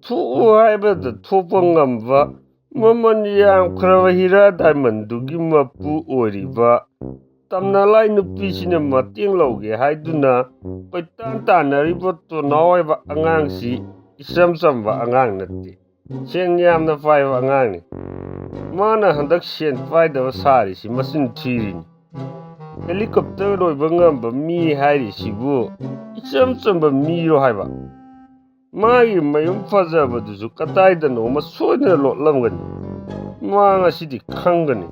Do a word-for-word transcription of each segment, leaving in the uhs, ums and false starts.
ꯊꯣꯛꯎ ꯍꯥꯏꯕꯗ ꯊꯣꯛꯄ ꯉꯝꯕ, ꯃꯃꯜ ꯌꯥꯝꯈ꯭ꯔꯕ ꯍꯤꯔꯥ ꯗꯥꯏꯃꯟꯗꯨꯒꯤ ꯃꯄꯨ ꯑꯣꯏꯔꯤꯕ ꯇꯝꯅꯂꯥꯏ ꯅꯨꯄꯤꯁꯤꯅ ꯃꯇꯦꯡ ꯂꯧꯒꯦ ꯍꯥꯏꯗꯨꯅ ꯀꯣꯏꯇꯥꯟ ꯇꯥꯟꯅꯔꯤꯕ ꯇꯣꯅꯥꯎ ꯍꯥꯏꯕ ꯑꯉꯥꯡꯁꯤ ꯏꯆꯝ ꯆꯝꯕ ꯑꯉꯥꯡ ꯅꯠꯇꯦ꯫ ꯁꯦꯟ ꯌꯥꯝꯅ ꯄꯥꯏꯕ ꯑꯉꯥꯡꯅꯤ꯫ ꯃꯥꯅ ꯍꯟꯗꯛ ꯁꯦꯟ ꯄꯥꯏꯗꯕ ꯁꯥꯔꯤꯁꯤ ꯃꯆꯤꯟ ꯊꯤꯔꯤꯅꯤ꯫ ꯍꯦꯂꯤꯀꯣꯞꯇꯔ ꯂꯣꯏꯕ ꯉꯝꯕ ꯃꯤ ꯍꯥꯏꯔꯤꯁꯤꯕꯨ ꯏꯆꯝ ꯆꯝꯕ ꯃꯤꯔꯣ ꯍꯥꯏꯕ? ꯃꯥꯒꯤ ꯃꯌꯨꯝ ꯐꯖꯕꯗꯨꯁꯨ ꯀꯗꯥꯏꯗꯅꯣꯃ ꯁꯣꯏꯗꯅ ꯂꯣꯠꯂꯝꯒꯅꯤ꯫ ꯃꯥ ꯉꯁꯤꯗꯤ ꯈꯪꯒꯅꯤ꯫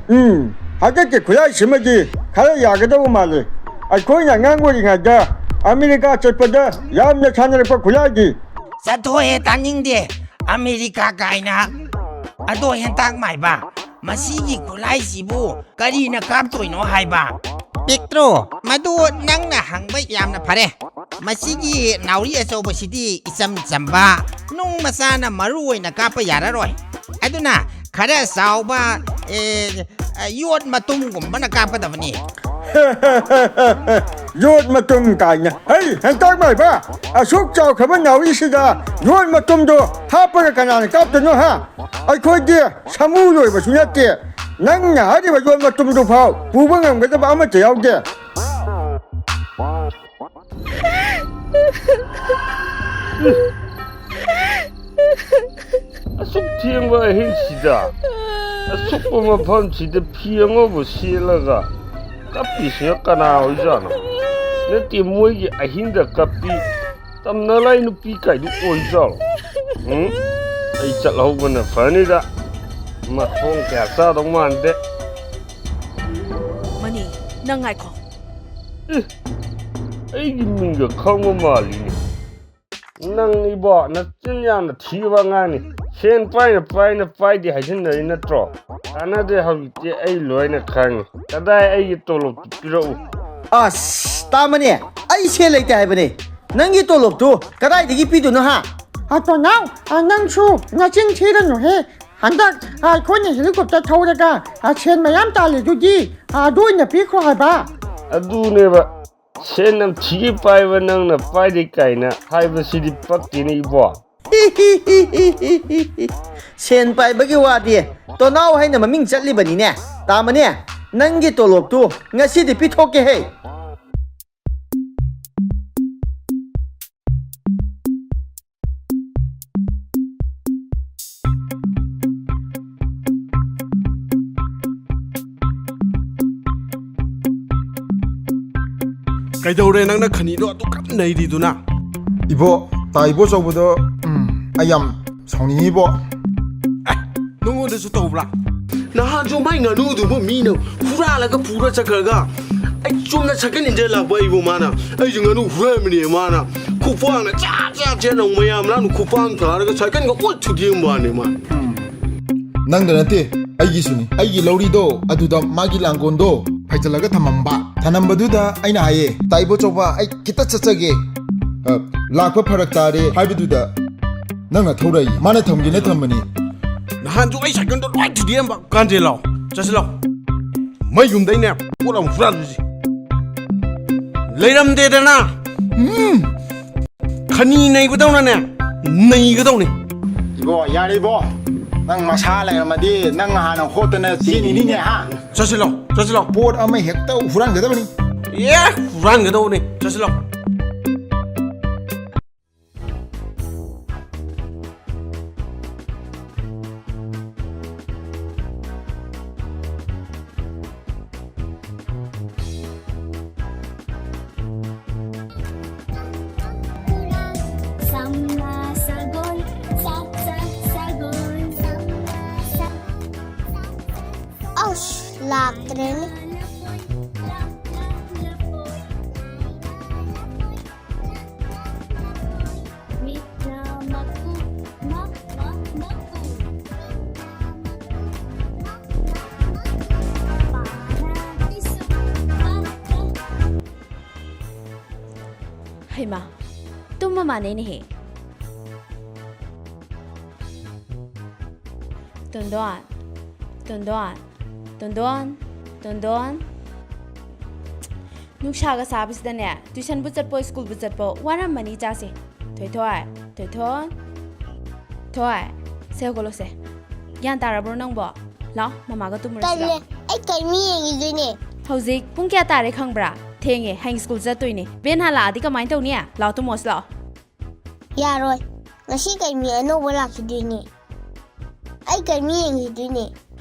ꯎꯝ, ꯍꯟꯗꯛꯀꯤ ꯈꯨꯠꯂꯥꯏꯁꯤꯃꯗꯤ ꯈꯔ ꯌꯥꯒꯗꯕ ꯃꯥꯜꯂꯤ꯫ ꯑꯩꯈꯣꯏꯅ ꯑꯉꯥꯡ ꯑꯣꯏꯔꯤꯉꯩꯗ ꯑꯃꯦꯔꯤꯀꯥ ꯆꯠꯄꯗ ꯌꯥꯝꯅ ꯁꯥꯟꯅꯔꯛꯄ ꯈꯨꯠꯂꯥꯏꯗꯤ꯫ ꯆꯠꯊꯣꯛꯑꯦ, ꯇꯥꯅꯤꯡꯗꯦ꯫ ꯑꯃꯦꯔꯤꯀꯥ ꯀꯥꯏꯅ꯫ ꯑꯗꯣ ꯍꯦꯟꯇꯥꯛ ꯃꯥꯏꯕ, ꯃꯁꯤꯒꯤ ꯈꯨꯠꯂꯥꯏꯁꯤꯕꯨ ꯀꯔꯤꯅ ꯀꯥꯞꯇꯣꯏꯅꯣ ꯍꯥꯏꯕ? ꯄꯤꯛꯇ꯭ꯔꯣ, ꯃꯗꯨ ꯅꯪꯅ ꯍꯪꯕ ꯌꯥꯝꯅ ꯐꯔꯦ꯫ ꯃꯁꯤꯒꯤ ꯅꯥꯎꯔꯤ ꯑꯆꯧꯕꯁꯤꯗꯤ ꯏꯆꯝ ꯆꯝꯕ ꯅꯨꯡ ꯃꯆꯥꯅ ꯃꯔꯨ ꯑꯣꯏꯅ ꯀꯥꯞꯄ ꯌꯥꯔꯔꯣꯏ꯫ ꯑꯗꯨꯅ ꯈꯔ ꯆꯥꯎꯕ, ꯑꯦ, ꯌꯣꯠ ꯃꯇꯨꯝꯒꯨꯝꯕꯅ ꯀꯥꯞꯀꯗꯕꯅꯤ꯫ ꯌꯣꯠ ꯃꯇꯨꯝ ꯀꯥꯏꯅ꯫ ꯍꯩ, ꯍꯦꯟꯇꯥꯛ ꯃꯥꯏꯕ! ꯑꯁꯨꯛ ꯆꯥꯎꯈ꯭ꯔꯕ ꯅꯥꯎꯔꯤꯁꯤꯗ ꯌꯣꯠ ꯃꯇꯨꯝꯗꯣ ꯍꯥꯞꯄꯒ ꯀꯅꯥꯅ ꯀꯥꯞꯇꯣꯏꯅꯣ, ꯍꯥ? ꯑꯩꯈꯣꯏꯗꯤ ꯁꯥꯃꯨ ꯂꯣꯏꯕꯁꯨ ꯅꯠꯇꯦ꯫ ꯅꯪꯅ ꯍꯥꯏꯔꯤꯕ ꯌꯣꯠ ꯃꯇꯨꯝꯗꯨ ꯐꯥꯎ ꯄꯨꯕ ꯉꯝꯒꯗꯕ ꯑꯃꯠꯇ ꯌꯥꯎꯗꯦ꯫ ꯑꯁꯨꯛ ꯊꯦꯡꯕ ꯑꯍꯤꯡꯁꯤꯗ ꯑꯁꯨꯛꯄ ꯃꯐꯝꯁꯤꯗ ꯐꯤ ꯑꯉꯧꯕ ꯁꯦꯠꯂꯒ ꯀꯞꯄꯤꯁꯤꯅ ꯀꯅꯥ ꯑꯣꯏꯖꯥꯠꯅꯣ? ꯅꯠꯇꯦ, ꯃꯣꯏꯒꯤ ꯑꯍꯤꯡꯗ ꯀꯞꯄꯤ ꯇꯝꯅꯂꯥꯏ ꯅꯨꯄꯤ ꯀꯥꯏꯗꯨ ꯑꯣꯏꯖꯥꯠꯂꯣ? ꯎꯝ? ꯑꯩ ꯆꯠꯍꯧꯕꯅ ꯐꯅꯤꯗ꯫ ꯃꯊꯣꯡ ꯀꯌꯥ ꯆꯥꯗꯧ ꯃꯥꯟꯗꯦ꯫ ꯃꯅꯤ, ꯅꯪ ꯉꯥꯏꯈꯣ꯫ ꯑꯦ, ꯑꯩꯒꯤ ꯃꯤꯡꯒ ꯈꯪꯕ ꯃꯥꯜꯂꯤꯅꯦ꯫ ꯅꯪ ꯏꯕꯣ, ꯅꯆꯤꯟ ꯌꯥꯝꯅ ꯊꯤꯕ ꯑꯉꯥꯡꯅꯤ꯫ ꯁꯦꯟ ꯄꯥꯏꯅ ꯄꯥꯏꯅ ꯄꯥꯏꯗꯦ ꯍꯥꯏꯖꯤꯟꯅꯔꯤ ꯅꯠꯇ꯭ꯔꯣ? ꯀꯥꯟꯅꯗꯦ, ꯍꯧꯖꯤꯛꯇꯤ ꯑꯩ ꯂꯣꯏꯅ ꯈꯪꯉꯤ꯫ ꯀꯗꯥꯏ ꯑꯩꯒꯤ ꯇꯣꯂꯣꯞꯇꯨ ꯄꯤꯔꯛꯎ꯫ ꯑꯁ, ꯇꯥꯃꯅꯦ, ꯑꯩ ꯁꯦꯜ ꯂꯩꯇꯦ ꯍꯥꯏꯕꯅꯦ꯫ ꯅꯪꯒꯤ ꯇꯣꯂꯣꯞꯇꯨ ꯀꯗꯥꯏꯗꯒꯤ ꯄꯤꯗꯣꯏꯅꯣ, ꯍꯥ? ꯑ, ꯇꯣꯅꯥꯎ, ꯑ, ꯅꯪꯁꯨ ꯅꯆꯤꯟ ꯊꯤꯔꯅꯨꯍꯦ꯫ ꯍꯟꯗꯛ, ꯑ, ꯑꯩꯈꯣꯏꯅ ꯍꯦꯂꯤꯀꯣꯞꯇꯔ ꯊꯧꯔꯒ, ꯑ, ꯁꯦꯟ ꯃꯌꯥꯝ ꯇꯥꯜꯂꯤꯗꯨꯗꯤ꯫ ꯑꯥꯗ ꯑꯣꯏꯅ ꯄꯤꯈ꯭ꯔꯣ ꯍꯥꯏꯕ꯫ ꯑꯗꯨꯅꯦꯕ, ꯁꯦꯟ ꯅꯝꯊꯤꯒꯤ ꯄꯥꯏꯕ ꯅꯪꯅ ꯄꯥꯏꯗꯦ ꯀꯥꯏꯅ ꯍꯥꯏꯕꯁꯤꯗꯤ ꯄꯛꯇꯦꯅꯦ ꯏꯕꯣ꯫ ꯁꯦꯟ ꯄꯥꯏꯕꯒꯤ ꯋꯥꯗꯤ ꯇꯣꯅꯥꯎ ꯍꯥꯏꯅ ꯃꯃꯤꯡ ꯆꯠꯂꯤꯕꯅꯤꯅꯦ꯫ ꯇꯥꯃꯅꯦ, ꯅꯪꯒꯤ ꯇꯣꯂꯣꯞꯇꯨ ꯉꯁꯤꯗꯤ ꯄꯤꯊꯣꯛꯀꯦꯍꯦ꯫ ꯀꯩꯗꯧꯔꯦ ꯅꯪꯅ ꯈꯅꯤꯗꯣ ꯑꯗꯨꯛ ꯀꯟꯅ ꯅꯩꯔꯤꯗꯨꯅ? ꯏꯕꯣ, ꯇꯥ ꯏꯕꯣ ꯑꯆꯧꯕꯗꯣ, ꯎꯝ, ꯑꯩ ꯌꯥꯝ ꯁꯥꯎꯅꯤꯡꯉꯤ ꯏꯕꯣ꯫ ꯑꯦ, ꯅꯉꯣꯟꯗꯁꯨ ꯇꯧꯕ꯭ꯔꯥ? ꯅꯍꯥꯟꯁꯨ ꯃꯥꯏ ꯉꯥꯅꯨꯗꯨꯕꯨ ꯃꯤꯅ ꯍꯨꯔꯥꯜꯂꯒ ꯄꯨꯔ ꯆꯠꯈ꯭ꯔꯒ, ꯑꯩ ꯆꯨꯝꯅ ꯁꯥꯏꯀꯜ ꯏꯟꯖꯜ ꯂꯥꯛꯄ ꯑꯩꯕꯨ ꯃꯥꯅ, ꯑꯩꯁꯨ ꯉꯥꯅꯨ ꯍꯨꯔꯥꯟꯕꯅꯦ ꯃꯥꯅ, ꯈꯨꯄꯥꯡꯅ ꯆꯥꯛ ꯆꯥꯛ ꯆꯦꯟꯅ ꯃꯌꯥꯝ ꯂꯥꯡꯅ ꯈꯨꯄꯥꯡ ꯊꯥꯔꯒ ꯁꯥꯏꯀꯜꯒ ꯑꯣꯠ ꯊꯨꯗꯦꯛꯑꯝꯕ ꯋꯥꯅꯦ ꯃꯥꯅ꯫ ꯅꯪꯗ ꯅꯠꯇꯦ, ꯑꯩꯒꯤꯁꯨꯅꯤ꯫ ꯑꯩꯒꯤ ꯂꯧꯔꯤꯗꯣ ꯑꯗꯨꯗ ꯃꯥꯒꯤ ꯂꯥꯡꯒꯣꯜꯗꯣ ꯐꯩꯖꯜꯂꯒ ꯊꯝꯃꯝꯕ꯫ ꯊꯝꯃꯝꯕꯗꯨꯗ ꯑꯩꯅ ꯍꯥꯏꯌꯦ, "ꯇꯥ ꯏꯕꯣ ꯑꯆꯧꯕ, ꯑꯩ ꯈꯤꯇ ꯆꯠꯆꯒꯦ, ꯑ, ꯂꯥꯛꯄ ꯐꯔꯛ ꯇꯥꯔꯦ" ꯍꯥꯏꯕꯗꯨꯗ ꯅꯪꯅ ꯊꯧꯔꯛꯏ, ꯃꯥꯅ ꯊꯝꯒꯦꯅ ꯊꯝꯕꯅꯤ꯫ ꯅꯍꯥꯟꯁꯨ ꯑꯩ ꯁꯥꯏꯀꯜꯗꯣ ꯂꯣꯏ ꯊꯨꯗꯦꯛꯑꯝꯕ꯫ ꯀꯥꯟꯗꯦ ꯂꯥꯎ, ꯆꯠꯁꯤ ꯂꯥꯎ꯫ ꯃꯩ ꯌꯨꯝꯗꯩꯅꯦ ꯄꯣꯠ ꯑꯃ ꯍꯨꯔꯥꯜꯂꯨꯁꯤ꯫ ꯂꯩꯔꯝꯗꯦꯗꯅ꯫ ꯎꯝ꯫ ꯈꯅꯤ ꯅꯩꯕꯗꯧꯅꯅꯦ, ꯅꯩꯒꯗꯧꯅꯤ꯫ ꯏꯕꯣ, ꯌꯥꯔꯦ ꯏꯕꯣ꯫ ꯅꯪ ꯃꯁꯥ ꯂꯩꯔꯝꯃꯗꯤ ꯅꯪ ꯍꯥꯟꯅ ꯍꯣꯠꯇꯅ ꯆꯦꯟꯅꯤꯅꯤꯅꯦ, ꯍꯥ? ꯆꯠꯁꯤ ꯂꯥꯎ, ꯆꯠꯁꯤ ꯂꯥꯎ꯫ ꯄꯣꯠ ꯑꯃ ꯍꯦꯛꯇ ꯍꯨꯔꯥꯟꯒꯗꯕꯅꯤ꯫ ꯑꯦ, ꯍꯨꯔꯥꯟꯒꯗꯧꯕꯅꯤ꯫ ꯆꯠꯁꯤ ꯂꯥꯎ꯫ ꯑꯁ, ꯂꯥꯛꯇ꯭ꯔꯦꯅꯦ꯫ ꯍꯩꯃꯥ, ꯇꯨꯝꯕ ꯃꯥꯟꯅꯩꯅꯦꯍꯦ꯫ ꯇꯣꯟꯗꯣꯟ, ꯇꯣꯟꯗꯣꯟ, ꯇꯣꯟꯗꯣꯟ, ꯇꯣꯟꯗꯣꯟ, ꯅꯨꯡꯁꯥꯒ ꯁꯥꯕꯁꯤꯗꯅꯦ, ꯇꯨꯏꯁꯟꯕꯨ ꯆꯠꯄꯣ, ꯁ꯭ꯀꯨꯜꯕꯨ ꯆꯠꯄꯣ, ꯋꯥꯔꯝꯃꯅꯤ ꯏꯆꯥꯁꯦ꯫ ꯊꯣꯏꯊꯣꯏ, ꯊꯣꯏꯊꯣꯏ, ꯊꯣꯏ, ꯁꯦ ꯍꯧꯒꯠꯂꯣꯁꯦ꯫ ꯒ꯭ꯌꯥꯟ ꯇꯥꯔꯕ꯭ꯔꯣ ꯅꯪꯕꯣ? ꯂꯥꯛꯑꯣ, ꯃꯃꯥꯒ ꯇꯨꯝꯃꯨꯔꯁꯤ ꯇꯜꯂꯦ, ꯂꯥꯛꯑꯣ꯫ ꯑꯩ ꯀꯔꯤ ꯃꯤ ꯌꯦꯡꯈꯤꯗꯣꯏꯅꯦ? ꯍꯧꯖꯤꯛ ꯄꯨꯡ ꯀꯌꯥ ꯇꯥꯔꯦ ꯈꯪꯕ꯭ꯔꯥ? ꯊꯦꯡꯉꯦ, ꯍꯌꯦꯡ ꯁ꯭ꯀꯨꯜ ꯆꯠꯇꯣꯏꯅꯦ꯫ ꯚꯦꯟ ꯍꯜꯂꯛꯑꯗꯤ ꯀꯃꯥꯏꯅ ꯇꯧꯅꯤ? ꯂꯥꯛꯑꯣ, ꯇꯨꯝꯃꯣꯁꯤ ꯂꯥꯛꯑꯣ꯫ ꯌꯥꯔꯣꯏ, ꯉꯁꯤ ꯀꯔꯤ ꯃꯤ ꯑꯅꯧꯕ ꯂꯥꯛꯈꯤꯗꯣꯏꯅꯦ? ꯑꯩ ꯀꯔꯤ ꯃꯤ ꯌꯦꯡꯈꯤꯗꯣꯏꯅꯦ?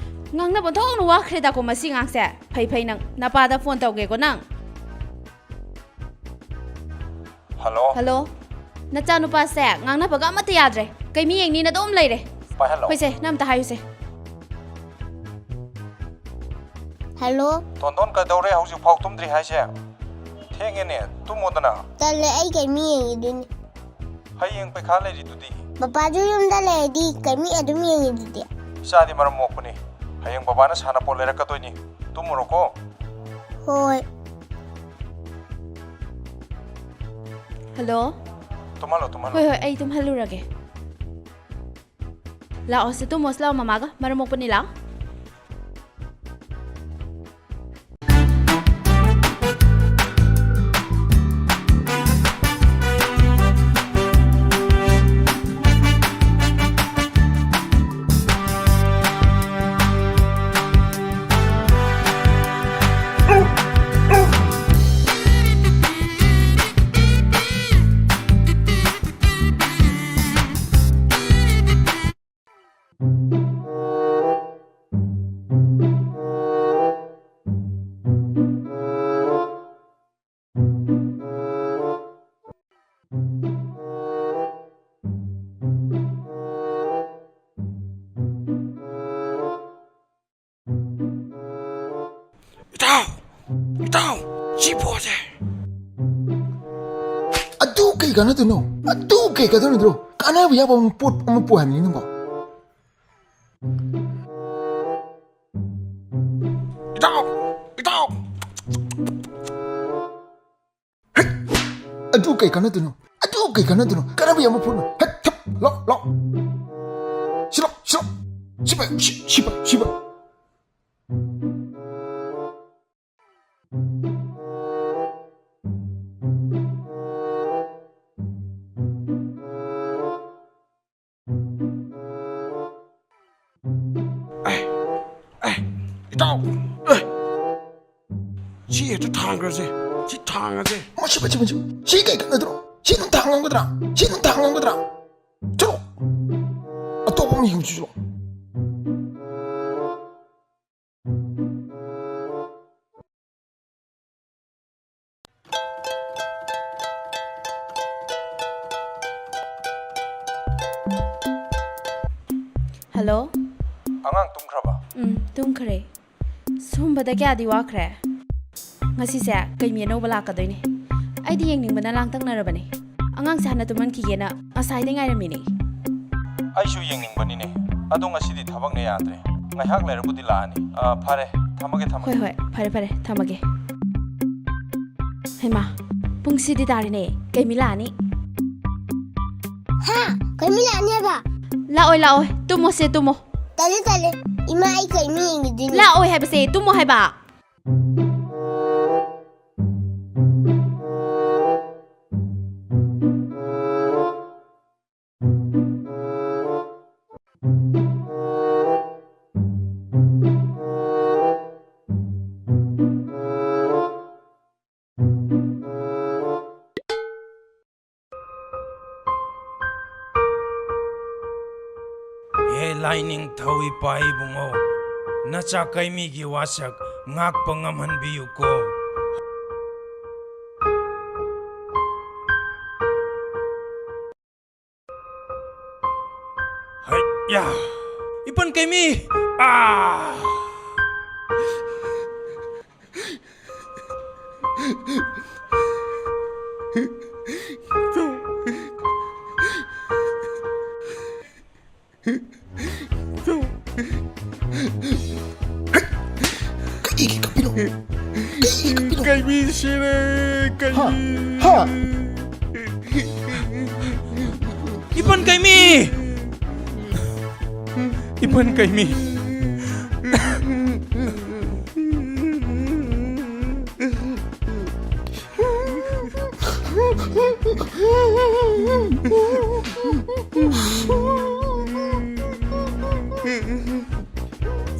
ꯉꯥꯡꯅꯕ ꯊꯣꯛꯅ ꯋꯥꯈ꯭ꯔꯦꯗꯀꯣ ꯃꯁꯤ ꯑꯉꯥꯡꯁꯦ꯫ ꯐꯩ ꯐꯩ, ꯅꯪ ꯅꯄꯥꯗ ꯐꯣꯟ ꯇꯧꯒꯦꯀꯣ ꯅꯪ꯫ ꯍꯜꯂꯣ꯫ ꯍꯜꯂꯣ꯫ ꯅꯆꯥꯅꯨꯄꯥꯁꯦ ꯉꯥꯡꯅꯕꯒ ꯑꯃꯠꯇ ꯌꯥꯗ꯭ꯔꯦ꯫ ꯀꯩ ꯃꯤ ꯌꯦꯡꯅꯤꯅ ꯑꯗꯨꯝ ꯂꯩꯔꯦ꯫ ꯄꯥꯏꯍꯜꯂꯣ꯫ ꯍꯣꯏꯁꯦ, ꯅꯪ ꯑꯝꯇ ꯍꯥꯏꯌꯨꯁꯦ꯫ ꯍꯜꯂꯣ꯫ ꯇꯣꯟꯗꯣꯟ, ꯀꯩꯗꯧꯔꯦ ꯍꯧꯖꯤꯛ ꯐꯥꯎ ꯇꯨꯝꯗ꯭ꯔꯤ ꯍꯥꯏꯁꯦ? ꯊꯦꯡꯉꯦꯅꯦ, ꯇꯨꯝꯃꯣꯗꯅ꯫ ꯇꯜꯂꯦ, ꯑꯩ ꯀꯩ ꯃꯤ ꯌꯦꯡꯈꯤꯗꯣꯏꯅꯦ? ꯍꯌꯦꯡ ꯄꯩꯈꯥ ꯂꯩꯔꯤꯗꯨꯗꯤ꯫ ꯄꯄꯥꯁꯨ ꯌꯨꯝꯗ ꯂꯩꯔꯗꯤ ꯀꯩ ꯃꯤ ꯑꯗꯨꯝ ꯌꯦꯡꯉꯤꯗꯨꯗꯤ? ꯏꯆꯥꯗꯤ ꯃꯔꯝ ꯃꯣꯛꯄꯅꯤ꯫ ꯍꯌꯦꯡ ꯕꯕꯥꯅ ꯁꯥꯟꯅꯄꯣꯠ ꯂꯩꯔꯛꯀꯗꯣꯏꯅꯤ꯫ ꯇꯨꯝꯃꯨꯔꯣꯀꯣ꯫ ꯍꯣꯏ꯫ ꯍꯜꯂꯣ꯫ ꯇꯨꯝꯍꯜꯂꯣ, ꯇꯨꯝꯍꯜꯂꯣ꯫ ꯍꯣꯏ, ꯍꯣꯏ, ꯑꯩ ꯇꯨꯝꯍꯜꯂꯨꯔꯒꯦ꯫ ꯂꯥꯛꯑꯣꯁꯦ, ꯇꯨꯝꯃꯣꯁꯤ ꯂꯥꯛꯑꯣ, ꯃꯃꯥꯒ ꯃꯔꯝ ꯃꯣꯛꯄꯅꯤ, ꯂꯥꯛꯑꯣ꯫ ꯏꯇꯥꯎ! ꯏꯇꯥꯎ! ꯁꯤ ꯄꯣꯠꯁꯦ! ꯑꯗꯨ ꯀꯩ ꯀꯥꯟꯅꯗꯣꯏꯅꯣ? ꯑꯗꯨ ꯀꯩ ꯀꯥꯟꯅꯗꯣꯏꯅꯣ? ꯀꯥꯟꯅꯕ ꯌꯥꯕ ꯑꯃ ꯄꯣꯠ ꯑꯃ ꯄꯨ ꯍꯥꯏꯕꯅꯤ ꯅꯪꯕꯣ꯫ ꯏꯇꯥꯎ! ꯏꯇꯥꯎ! ꯍꯩꯠ! ꯑꯗꯨ ꯀꯩ ꯀꯥꯟꯅꯗꯣꯏꯅꯣ? ꯑꯗꯨ ꯀꯩ ꯀꯥꯟꯅꯗꯣꯏꯅꯣ? ꯀꯥꯟꯅꯕ ꯌꯥꯕ ꯄꯣꯠꯅꯣ꯫ ꯍꯩꯠ! ꯊꯞ! ꯂꯥꯎ! ꯂꯥꯎ! ꯁꯤ ꯂꯥꯎ! ꯁꯤ ꯂꯥꯎ! ꯁꯤ ꯄꯥꯏ! ꯁꯤ! ꯁꯤ ꯄꯥꯏ! ꯁꯤ ꯄꯥꯏ! ꯁꯤ ꯍꯦꯛꯇ ꯊꯥꯡꯈ꯭ꯔꯁꯦ꯫ ꯁꯤ ꯊꯥꯡꯉꯁꯦ꯫ ꯃꯁꯤ, ꯃꯁꯤ, ꯃꯁꯤ꯫ ꯁꯤ ꯀꯩ ꯀꯥꯟꯅꯗ꯭ꯔꯣ? ꯁꯤ ꯑꯗꯨꯝ ꯊꯥꯡ ꯉꯝꯒꯗ꯭ꯔꯥ? ꯁꯤ ꯑꯗꯨꯝ ꯊꯥꯡ ꯉꯝꯒꯗ꯭ꯔꯥ? ꯆꯠꯂꯣ꯫ ꯑꯇꯣꯞꯄ ꯑꯃ ꯌꯦꯡꯉꯨꯁꯤ, ꯆꯠꯂꯣ꯫ ꯍꯜꯂꯣ꯫ ꯑꯉꯥꯡ ꯇꯨꯝꯈ꯭ꯔꯕ? ꯎꯝ, ꯇꯨꯝꯈ꯭ꯔꯦ꯫ ꯁꯨꯝꯕꯗ ꯀꯌꯥꯗꯤ ꯋꯥꯈ꯭ꯔꯦ? ꯉꯁꯤꯁꯦ ꯀꯩꯃꯤ ꯑꯅꯧꯕ ꯂꯥꯛꯀꯗꯣꯏꯅꯦ꯫ ꯑꯩꯗꯤ ꯌꯦꯡꯅꯤꯡꯕꯅ ꯂꯥꯡꯇꯛꯅꯔꯕꯅꯦ꯫ ꯑꯉꯥꯡꯁꯦ ꯍꯥꯟꯅ ꯇꯨꯝꯍꯟꯈꯤꯒꯦꯅ ꯉꯁꯥꯏꯗꯩ ꯉꯥꯏꯔꯝꯃꯤꯅꯦ꯫ ꯑꯩꯁꯨ ꯌꯦꯡꯅꯤꯡꯕꯅꯤꯅꯦ꯫ ꯑꯗꯣ ꯉꯁꯤꯗꯤ ꯊꯕꯛꯅ ꯌꯥꯗ꯭ꯔꯦ꯫ ꯉꯥꯏꯍꯥꯛ ꯂꯩꯔꯕꯨꯗꯤ ꯂꯥꯛꯑꯅꯤ꯫ ꯑꯥ, ꯐꯔꯦ, ꯊꯝꯃꯒꯦ, ꯊꯝꯃꯒꯦ꯫ ꯍꯣꯏ, ꯍꯣꯏ, ꯐꯔꯦ, ꯐꯔꯦ, ꯊꯝꯃꯒꯦ꯫ ꯍꯩꯃꯥ, ꯄꯨꯡꯁꯤꯗꯤ ꯇꯥꯔꯦꯅꯦ꯫ ꯀꯩꯃꯤ ꯂꯥꯛꯑꯅꯤ? ꯍꯥ? ꯀꯩꯃꯤ ꯂꯥꯛꯑꯅꯤ ꯍꯥꯏꯕ? ꯂꯥꯛꯑꯣꯏ, ꯂꯥꯛꯑꯣꯏ꯫ ꯇꯨꯝꯃꯣꯁꯦ, ꯇꯨꯝꯃꯣ꯫ ꯇꯜꯂꯦ, ꯇꯜꯂꯦ꯫ ꯏꯃꯥ, ꯑꯩ ꯀꯩꯃꯤ ꯌꯦꯡꯈꯤꯗꯣꯏꯅꯣ? ꯂꯥꯛꯑꯣꯏ ꯍꯥꯏꯕꯁꯦ, ꯇꯨꯝꯃꯣ ꯍꯥꯏꯕ꯫ ꯍꯦ ꯂꯥꯏꯅꯤꯡꯊꯧ ꯏꯄꯥ ꯏꯕꯨꯡꯉꯣ, ꯅꯆꯥ ꯀꯩꯃꯤꯒꯤ ꯋꯥꯁꯛ ꯉꯥꯛꯄ ꯉꯝꯍꯟꯕꯤꯌꯨꯀꯣ꯫ ꯍꯩꯌꯥ! ꯏꯄꯟ ꯀꯩꯃꯤ! ꯑꯥ! ꯀꯩꯒꯤ ꯀꯞꯄꯤꯅꯣ? ꯀꯩꯒꯤ ꯀꯞꯄꯤꯅꯣ? ꯀꯩꯃꯤ ꯁꯤꯔꯦ, ꯍꯥ? ꯀꯩꯃꯤ꯫ ꯍꯥ? ꯏꯄꯟ ꯀꯩꯃꯤ! ꯏꯄꯟ ꯀꯩꯃꯤ!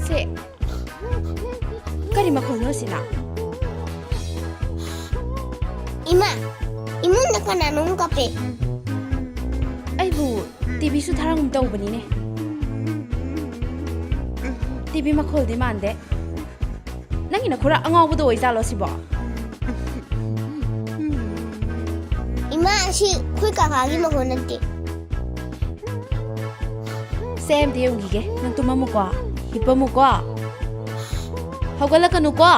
ꯁꯦ, ꯀꯔꯤ ꯃꯈꯣꯜꯅꯣ ꯁꯤꯅ? ꯏꯃꯥ, ꯏꯃꯨꯡꯗ ꯀꯅꯥꯅꯣꯝ ꯀꯞꯄꯦ꯫ ꯑꯩꯕꯨ ꯇꯤꯚꯤꯁꯨ ꯊꯥꯔꯝꯒꯨꯝ ꯇꯧꯕꯅꯤꯅꯦ꯫ ꯇꯤꯚꯤ ꯃꯈꯣꯜꯗꯤ ꯃꯥꯟꯗꯦ꯫ ꯅꯪꯒꯤ ꯅꯈꯨꯔꯥ ꯑꯉꯥꯎꯕꯗꯣ ꯑꯣꯏꯖꯥꯠꯂꯣ ꯁꯤꯕꯣ? ꯏꯃꯥ, ꯑꯁꯤ ꯑꯩꯈꯣꯏ ꯀꯀꯥꯒꯤ ꯃꯈꯣꯜ ꯅꯠꯇꯦ꯫ ꯁꯦ, ꯑꯝꯇ ꯌꯦꯡꯈꯤꯒꯦ꯫ ꯅꯪ ꯇꯨꯝꯃꯝꯃꯨꯀꯣ, ꯍꯤꯞꯄꯝꯃꯨꯀꯣ, ꯍꯧꯒꯠꯂꯛꯀꯅꯨꯀꯣ꯫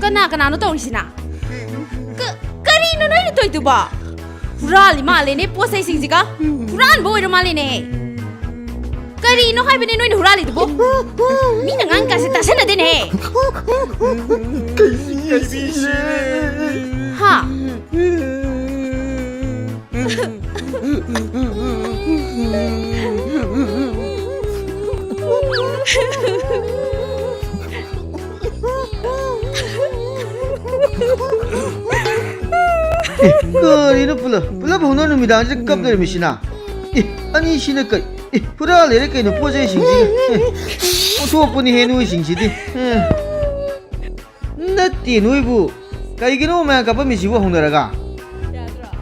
ꯀꯅꯥ ꯀꯅꯥꯅꯣ ꯇꯧꯔꯤꯁꯤꯅ? ꯀ-, ꯀꯔꯤꯅꯣ ꯅꯣꯏꯅ ꯇꯧꯔꯤꯗꯨꯕꯣ? ꯍꯨꯔꯥꯜꯂꯤ ꯃꯥꯜꯂꯦꯅꯦ ꯄꯣꯠ ꯆꯩꯁꯤꯡꯁꯤꯒ꯫ ꯍꯨꯔꯥꯟꯕ ꯑꯣꯏꯔ ꯃꯥꯜꯂꯦꯅꯦ꯫ ꯀꯔꯤꯅꯣ ꯍꯥꯏꯕꯅꯦ ꯅꯣꯏꯅ ꯍꯨꯔꯥꯜꯂꯤꯗꯨꯕꯣ? ꯃꯤꯅ ꯉꯥꯡꯀꯥꯟꯁꯦ ꯇꯥꯁꯟꯅꯗꯦꯅꯦ꯫ ꯍꯥ? ꯑꯦ, ꯀꯔꯤꯅꯣ ꯄꯨꯂꯞ, ꯄꯨꯂꯞ ꯍꯧꯅ ꯅꯨꯃꯤꯗꯥꯡꯁꯤꯗ ꯀꯞ ꯂꯩꯔꯝꯃꯤꯁꯤꯅ? ꯑꯦ, ꯑꯅꯤꯁꯤꯅ ꯀꯔꯤ? ꯑꯦ, ꯍꯨꯔꯥꯜꯂꯦꯔꯦ ꯀꯩꯅꯣ ꯄꯣꯠ ꯆꯩꯁꯤꯡꯁꯤꯒ? ꯑꯦ, ꯑꯣꯟꯊꯣꯛꯄꯅꯤꯍꯦ ꯅꯣꯏꯁꯤꯡꯁꯤꯗꯤ꯫ ꯑꯦ, ꯅꯠꯇꯦ ꯅꯣꯏꯕꯨ꯫ ꯀꯩꯒꯤꯅꯣ ꯃꯌꯥꯝ ꯀꯞꯄꯝꯃꯤꯁꯤꯕꯨ ꯍꯧꯅꯔꯒ?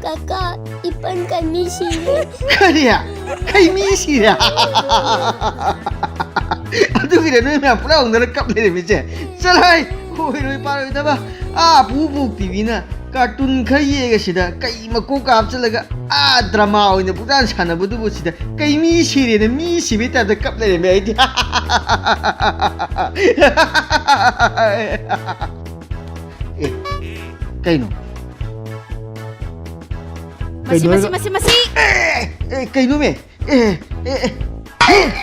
ꯀꯀꯥ, ꯏꯄꯟ ꯀꯟꯕꯤ ꯁꯤꯔꯦ꯫ ꯀꯔꯤ? ꯀꯩ ꯃꯤ ꯁꯤꯔꯦ? ꯑꯗꯨꯒꯤꯔ ꯅꯣꯏ ꯃꯌꯥꯝ ꯄꯨꯔꯥ ꯍꯧꯅꯔ ꯀꯞ ꯂꯩꯔꯝꯃꯤꯁꯦ? ꯆꯠꯂꯣꯍꯦ! ꯑꯣꯏꯔꯣꯏ ꯄꯥꯔꯣꯏꯗꯕ꯫ ꯑꯥ ꯄꯨ ꯕꯣꯛ ꯇꯤꯚꯤꯅ ꯀꯥꯔꯇꯨꯟ ꯈꯔ ꯌꯦꯡꯉ ꯁꯤꯗ ꯀꯩ ꯃꯀꯣꯛ ꯀꯥꯞꯆꯜꯂꯒ ꯑꯥ ꯗ꯭ꯔꯃꯥ ꯑꯣꯏꯅ ꯄꯨꯡꯁꯥꯟ ꯁꯥꯟꯅꯕꯗꯨꯕꯨ ꯁꯤꯗ ꯀꯩ ꯃꯤ ꯁꯤꯔꯦꯅ ꯃꯤ ꯁꯤꯕꯩ ꯇꯥꯏꯞꯇ ꯀꯞ ꯂꯩꯔꯝꯃꯦ ꯑꯩꯗꯤ꯫ ꯑꯦ, ꯀꯩꯅꯣ? ꯃꯁꯤ, ꯀꯩꯅꯣ ꯃꯁꯤ, ꯍꯥꯏꯔꯒ ꯃꯁꯤ, ꯃꯁꯤ! ꯑꯦ, ꯑꯦ, ꯀꯩꯅꯣꯃꯦ? ꯑꯦ, ꯑꯦ, ꯑꯦ,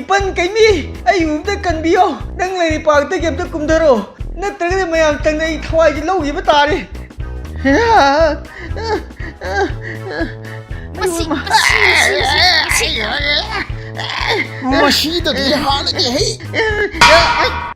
ꯏꯄꯟ ꯀꯩꯃꯤ, ꯑꯩꯕꯨ ꯑꯝꯇ ꯀꯟꯕꯤꯌꯣ꯫ ꯅꯪ ꯂꯩꯔꯤ ꯄꯥꯛꯇꯒꯤ ꯑꯝꯇ ꯀꯨꯝꯊꯔꯣ꯫ ꯅꯠꯇ꯭ꯔꯒꯗꯤ ꯃꯌꯥꯝ ꯇꯪꯅ ꯑꯩ ꯊꯋꯥꯏꯁꯦ ꯂꯧꯈꯤꯕ ꯇꯥꯔꯦ꯫ ꯃꯁꯤ, ꯃꯁꯤ, ꯃꯁꯤ, ꯃꯁꯤ, ꯃꯁꯤ꯫ ꯃꯁꯤꯗꯗꯤ ꯍꯥꯠꯂꯒꯦ ꯍꯩ꯫